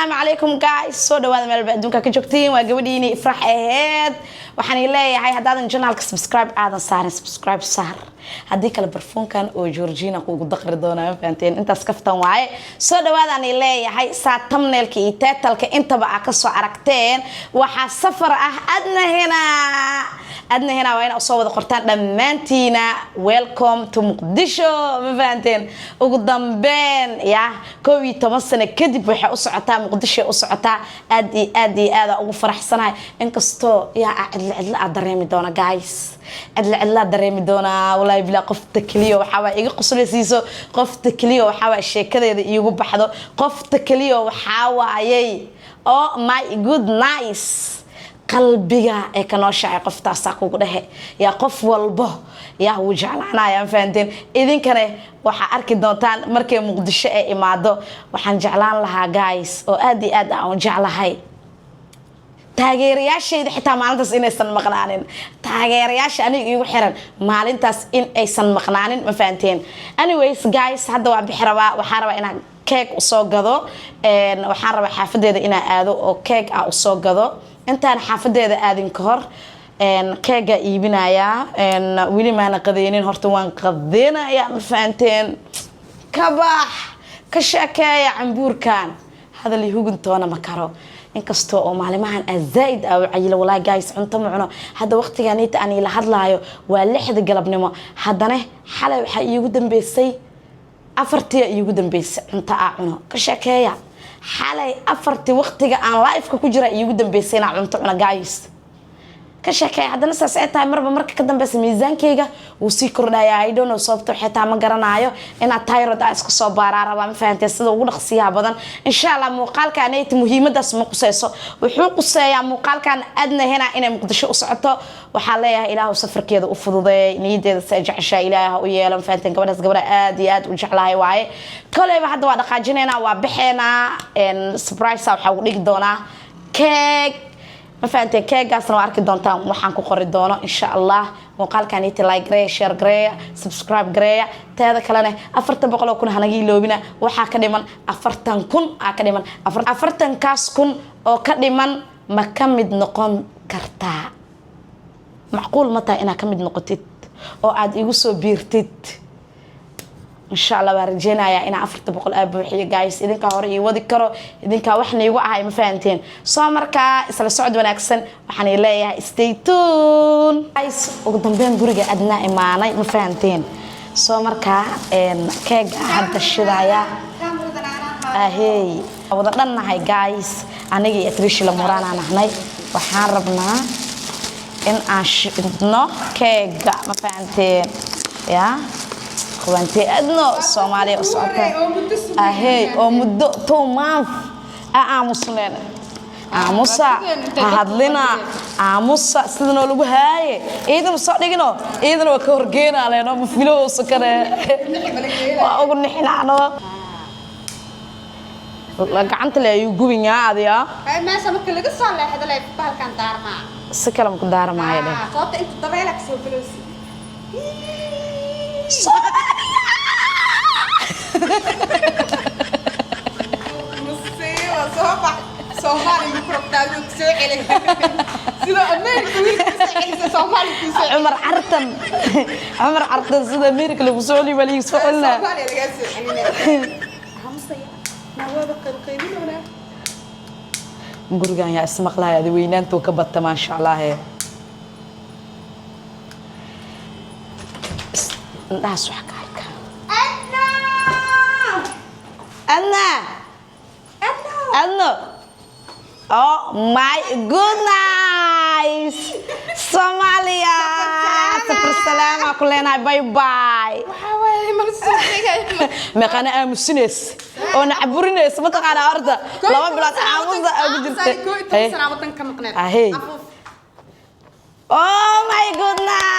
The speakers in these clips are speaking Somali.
Assalaamu calaykum guys, soo dhawaada meel ba adduunka ka joogtiin. Waa gabadhiini Ifrax aheyd. Waxaan leeyahay, haddaadan channelka subscribe aadan saarin, subscribe saar. Haddii kale barfuunkan oo Georgina kuugu daqri doonaa. Ma fahanteen? Intaas kaftan waaye. Soo dhawaadaan leeyahay. Saa thumbnailka iyo titleka intaba aa kasoo aragteen, waxaa safar ah Adna Hena. Adna Hena waa ina soo wada qortaan dhammaantiina. Welcome to Muqdisho. Ma fahanteen? Ugu dambeyn ya 11 sano kadib waxay u socotaa Muqdisho, u socotaa. Aad iyo aad iyo aad ugu faraxsanahay, inkastoo yaa aa cidla cidla aad dareemi doona guys, cidla cidlaa dareemi doonaa. Walaahi bilaa, qofta keliya waxaa waa iga qoslaysiiso, qofta keliya waxaa waa sheekadeeda iigu baxdo, qofta keliya waxaa waayay, oh my goodness, qalbiga ee ka nooshahay, qoftaasaa kugu dhehe. Yaa qof walbo yaa wuu jeclaanaya. Ma fahanteen? Idinkane waxaa arki doontaan markay Muqdisho ay imaado. Waxaan jeclaan lahaa guys, oo aad iyo aad aan u jeclahay, taageerayaashayda xitaa maalintaas inaysan maqnaanin. Taageerayaasha aniga iigu xiran maalintaas in aysan maqnaanin. Ma fahanteen? Anyways guys, hadda waa bixi rabaa. Waxaa rabaa inaan keeg usoo gado. Waxaan rabaa xaafadeeda inaan aado oo keeg ah usoo gado. Intaan xaafadeeda aadin ka hor keega iibinayaa. Weli maana qadeynin, horta waan qadeynayaa. Ma fahanteen? Ka bax, ka sheekeeya cambuurkan, hadal iyo huguntoona ma karo, inkastoo oo maalimahan aa zaaid aa u cayilo. Walaahi guys, cunto ma cuno. Hadda waqtiganiita aan ila hadlaayo waa 6da galabnimo. Haddana xalay waxaa iigu dambeysay 4tii iigu dambeysay cunto aa cuno. Ka sheekeeya, xalay 4tii waqtiga aan liveka ku jira iigu dambeysay inaa cunto cuno guys. Ka sheekeeya. Haddana saas ay tahay, marba marka ka dambeysa miisaankayga wuu sii kordhaya. I don't know sababta waxay tahay, ma garanaayo. Inaad thyroid aa iska soo baaraa rabaa. Ma fahantee? Sida ugu dhaqsiyaha badan, insha Allah. Muuqaalkan ayta muhiimadaas ma quseyso, wuxuu quseeyaa muuqaalkan Adna Hena inay Muqdisho u socoto. Waxaa leeyahay, Ilaahu safarkeeda u fududeey, niyadeeda si ay jeceshaa Ilaah u yeelo. Ma fahanteen? Gabadhaas gabadha aad iyo aad u jeclahay waaye. Koleyba hadda waa dhaqaajinaynaa, waa baxeenaa. Surprise waxaa ugu dhigi doonaa keeg. Ma fahanteen? Keegaasna waa arki doontaan waxaan ku qori doono, insha Allah. Muuqaalkan iti like gareeya, share gareeya, subscribe gareeya. Teeda kalena 400,000 hanaga iloobina. Waxaa ka dhiman 40,000 aa ka dhiman. 40kaas kun oo ka dhiman ma ka mid noqon kartaa? Macquul ma tahay inaad ka mid noqotid oo aada igu soo biirtid? Insha Allah, waan rajeynayaa inaa 400 aa buuxiyo guys. Idinkaa hore ii wadi karo, idinkaa wax niigu ahay. Ma fahanteen? Soo markaa isla socod wanaagsan. Waxaan ii leeyahay stay tune guys. Ugu dambeyn guriga Adnaa imaanay. Ma fahanteen? Soo markaa keega hadda shidaya. Ahey, wada dhannahay guys. Aniga iyo Atrishi Lamuraanaa nahnay. Waxaan rabnaa in aan shidno keega. Ma fahanteen? Ya qabaantee, Adno Soomaaliya u socota ahey, oo muddo 2 month a aamusneen. Aamusa, ha hadlina, aamusa sidanoo lagu haaye. Iidana soo dhigino, iidana waa ka horgeenaa leeno. Ma filowso kale, waa ugu nixinaano gacanta le ayuu gubinyaa adiga. Meesha marka laga soo leexdo le bahalkan daarmaa. Si kale maku daaramaayo dheh. Sababta inta dabeela kasoo galowsi. Soomaaliya. Musiibo soo bax. Soomaali ma ku rabtaa? Aduu kusoo celin sida Ameerika wiilka kusoo celisa, Soomaali kusoo celin. Cumar Cartan, Cumar Cartan, sida Ameerika lagu soo celiyo baa liigu soo celinaa. Soomaaliya lagaa soo celinaya. Hamusaya naawada qaybqaybinoona. Gurigan yaa ismaqlaya? Adi weynaantuu ka bata, maasha Allah. Indhahaas wax ka arka. Adna. Adna. Adna. Adno, oh my goodness, Soomaaliya safar salaama ku leenahay. Bye bye. Waxaa waaye mana soo sheegay. Meeqaana aamusinaysa oo nacaburinaysa mataqaanaa? Horta 2 bilood aamusa aa ku jirta. 11 sana wadanka ka maqneed. Ahey. Afuuf. Oh my goodness.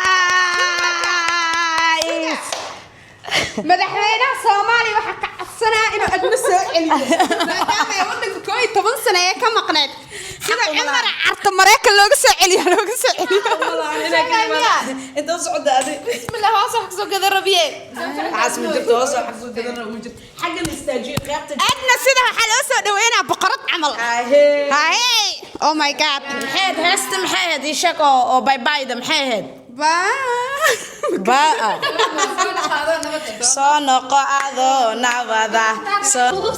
Madaxweynaha Soomaaliya waxaa ka codsanaa inuu Adno soo celiyo, maadaama ay wadanka 11 sano ee ka maqneed. Sida Cumar Carta Mareykan looga soo celiyo, looga soo celiyo. Inta u socda adi. Bismillah, hoos wax kasoo gada rabiye. Waxaas ma jirto, hoos wax kasoo gadana ma jirto. Xaggan istaajiyo qaybta. Adna sida waxaa loo soo dhaweynaa boqorad camal. Oh my God. Maxay ahayd heesta? Maxay ahayd? Ii sheeg oo bye bye-da maxay ahayd? Bye. Baa soo noqo adoo nabada, soo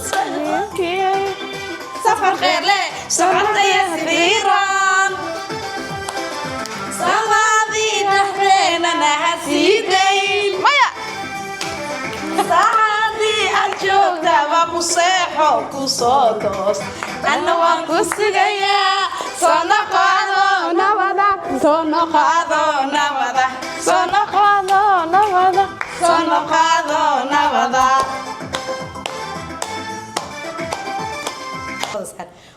safar kheerle socotaya sifiiran samaadii dhexdeenana ha sii dayn maya, saacadii aad joogtaba ku seexo, ku soo toos, anna waan ku sugayaa. Soo noqo adoo nabada, soo noqo adoo nabada, soo noqo adoo nabada, soo noqo adoo nabada.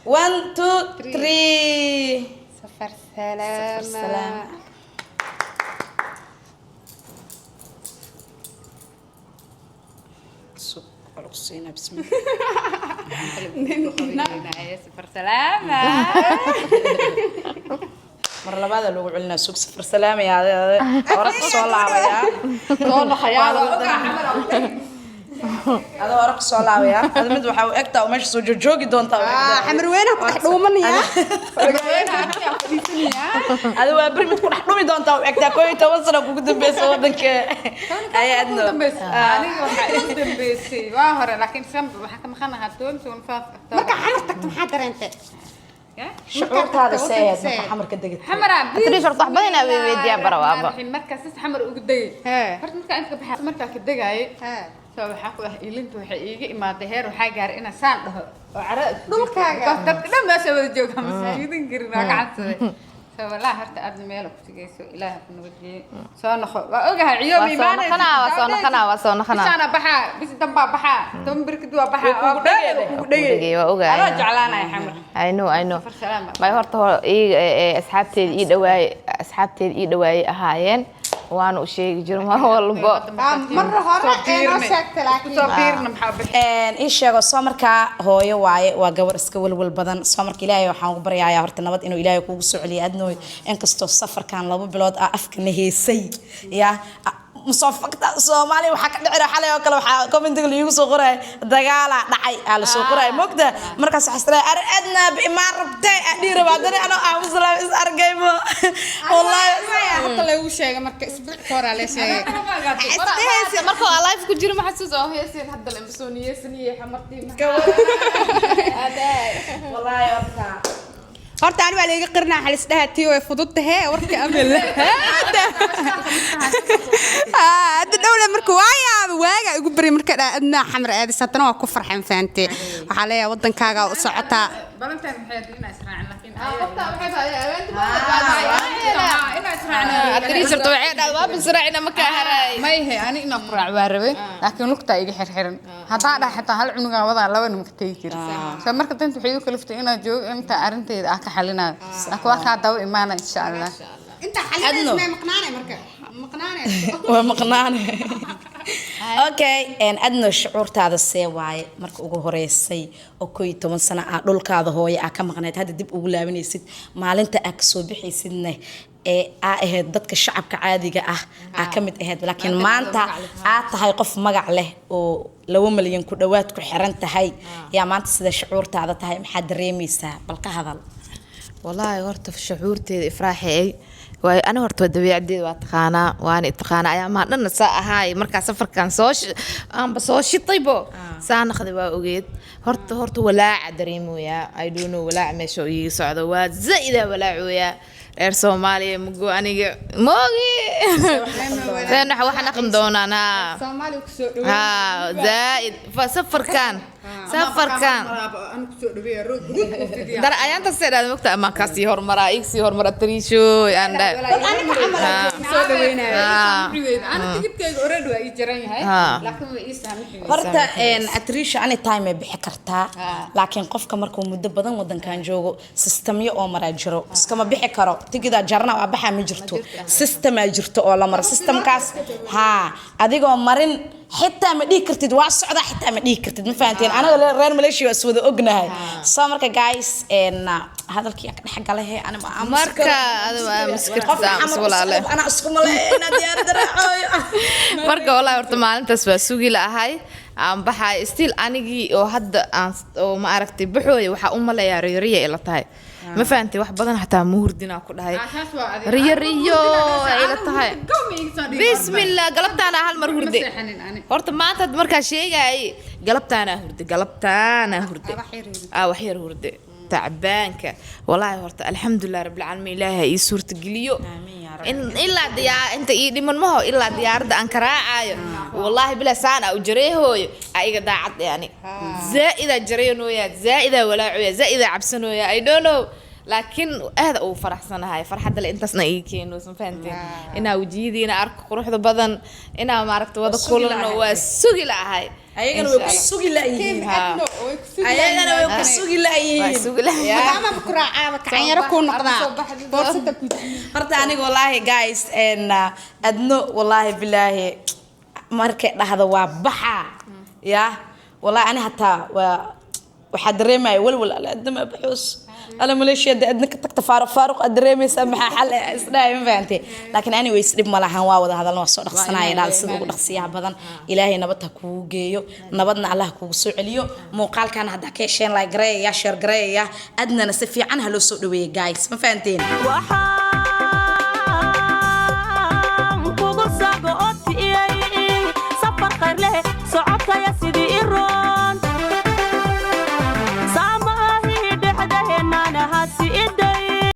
One, two, three. Safar salaama. Salaama. Sug, waa lagu siinaa, bismillah. Safar salaama. Mar labaada lagu celinaa, sug. Safar salaamaya, ade hore ku soo laabayaa. Soo noqoyaa. Adoo hore ku soo laabayaa, ada mid waxaa u egtaa oo meesha soo joojoogi doontaa u egtaa. Xamar weynaha ku dhex dhuumanaya. Ada waa beri mid ku dhex dhumi doontaa u egtaa. 11 sano kugu dambeysa wadanka ayaa adno. Aniga waxaa igu dambeysay waa hore, laakiin san waxaa ka maqanahaa 25. Marka xamar tagto maxaa dareentay? Shucuurtaada see ahayd marka xamar ka degtay? Xamara. Atariis horta wax badan inaa weydiiyaan barawaaba. Markaa sis xamar ugu degay. Hee. Horta markaa inta ka baxay, markaa ka degayay, Hee. soo waxaa ku ah ilinta waxay iiga imaaday, heer waxaa gaaray inaan saan dhaho oo cara Dhulkaaga. Because dadka dhan meesha wada jooga ma sujuudin karin, waa ka cabsaday. Soo walaahi horta aadna meel ku sigayso, Ilaaha ku nabadgeeyo, soo noqo, waa ogahay ciyo. Waa soo noqonaa, waa soo noqonaa, waa soo noqonaa. Bisaana baxaa, bis dambaa baxaa, 10 bir kadib waa baxaa, waa kugu dhegay. Dhegay, waa ogahay. Anoo jeclaanaya xamar. I know, I know. Safar salaama. May, horta hore iyaga asxaabteeda ii dhawaaye, asxaabteeda ii dhawaayey ahaayeen, waana u sheegi jiray mar walbo. Mar hore ee noo sheegtay laakiin. Kusoo biirna maxaa bixi. Ii sheego, soo markaa hooyo waaye, waa gabar iska welwel badan. Soo marka Ilaahay waxaan ugu baryayaa horta nabad inuu Ilaahay kugu soo celiyo adnooy, inkastoo safarkan 2 bilood ah afkana heesay ya masoo fakta. Soomaaliya waxaa ka dhici xalay oo kale, waxaa commentiga laiigu soo qoraya dagaalaa dhacay aa lasoo qoraya, mogta? Markaas waxaa isleeyahay ar adnaa imaan rabtay aa dhihi rabaa, haddana anoo aamuslaam is arkaybo wallahi. Hadda lagu sheegay, marka isbuuc ka hor aa la sheegay. Marka waa live ku jiro, ma xasuus oo heeseen hadda la soo niyeysaniyey xamartii. Wallahi horta Horta ani waa layga qarinaa xalis dhaha tii way fudud tahay warka amel. Hadda dhowle marka waa yaaba waaga igu bari marka dhaa adnaa xamar aadis, haddana waa ku farxan, fahamtee? Waxaa leeyahay wadankaaga u socotaa. Balantaan maxay ahayd inaa israacin, laakiin Qofta waxay tahay inaa israacin. Atariis horta waxay dhahday waa bisraacina ma kaa haray. Mayhe, ani inaa ku raac waa rabay, laakiin lugtaa iga xirxiran. Haddaa dhaha xitaa hal cunugaa wadaa, laba nima ka tegi kari. So marka danta waxay igu kaliftay inaa joogo inta arintayda ah ka xalinayo, laakiin waa kaa daba imaana insha Allah. Inta xalinaysa may maqnaanay, marka maqnaanay. Waa maqnaane. Okay, adna shucuurtaada see waaye marka ugu horeysay oo 11 sano ah dhulkaada hooye aa ka maqnayd, hadda dib ugu laabanaysid, maalinta aa kasoo bixaysidna ee aa ahayd dadka shacabka caadiga ah aa ka mid ahayd, laakiin maanta aa tahay qof magac leh oo 2 malyan ku dhawaad ku xiran tahay, yaa maanta sida shucuurtaada tahay, maxaa dareemaysaa? Bal ka hadal. Wallaahi horta shucuurteeda ifraaxay waayo, ani horta waa dabeecadeeda waa taqaanaa, waana taqaanaa, ayaamaha dhanna saa ahaay. Markaa safarkan soo aanba soo shitaybo saa naqday, waa ogeed. Horta walaaca dareemoyaa, I don't know walaaca meesha oo iiga socdo, waa zaida walaacooyaa. Reer Soomaaliya mugo aniga moogi seen wax naqan doonaan ha. Soomaaliya ku soo ha zaaid fa safarkan dar ayaanta see dhahda mogta ama kasii hormaraa, iga sii hormara tariisho aan dhahay. Soo dhaweynayo. Ana tigidkayga already waa ii jaran yahay, laakiin way ii saamixi. Horta atrisha anytime ay bixi kartaa, laakiin qofka markuu muddo badan wadankan joogo systemyo oo maraa jiro, iskama bixi karo. Tigidaa jarna waa baxaa ma jirto, systemaa jirto oo la maro systemkaas. Haa, adigoo marin xitaa ma dhihi kartid waa socdaa, xitaa ma dhihi kartid, ma fahanteen? Anaga reer Malaysia waa iswada ognahay. So marka guys, hadalkii aan ka dhex galahe ani ma aamusi Marka karo. adigu aamusi kartid, Qofka aamus xamar u walaale. socdo, anaa isku maleeya inaad diyaaradda raacooyo. Marka wallaahi horta maalintaas waa sugi la'ahay. Aan baxaay still anigii oo hadda aan oo ma aragtay baxooya, waxaa u maleeyaa riyo ila tahay, ma fahantay? Wax badan xataa ma hurdinaa ku dhahay, riyo riyo ila tahay. Bismillah, galabtaana hal mar hurde. Horta maanta hadda markaa sheegayay, galabtaanaa hurde, galabtaanaa hurde, aa wax yar hurde, tacbaanka walaahi. Horta alxamdulilah rabbilcaalamiin, ilaahay ha ii suurtageliyo in ilaa diyaa inta ii dhiman maho, ilaa diyaaradda aan karaacayo. Wallaahi bilaa saan aa u jareehooyo aa iga daacad, yani zaa'idaa jareynooya, zaa'idaa walaacoya, zaa'idaa cabsanooya, I don't know, laakiin aad ugu faraxsanahay. Farxadda le intaasna ii keeno, ma fahanteen? Inaa wejiyadiina arko quruxda badan, inaa maaragta wada kulano, waa sugi la'ahay. Ayagana way ku sugi la'yihiin, ayagana way ku sugi waa la'yihiin. Sugi la'ahay. Maadaama ku raacaaba kacanyaro kuu noqdaa boorsada ku. Horta aniga wallaahi guys en adno wallaahi bilaahi markay dhahdo waa baxa ya, wallaahi ani hataa waa waxaa dareemaya walwal. Ala adna ma baxoos, ala Malaysia de adna ka tagta, faaruq faaruq aad dareemaysaa, maxaa xal eh isdhahay, ma fahantay? Laakiin anyways dhib ma lahan, waa wada hadalna, waa soo dhaqsanaya dhaal sida ugu dhaqsiyaha badan. Ilaahay nabad ha kugu geeyo, nabadna Allah kugu soo celiyo. Muuqaalkan haddaa ka hesheen, like gareeyaya, share gareeyaya, adnana si fiican ha loo soo dhaweeyay guys, ma fahanteen? Waxaa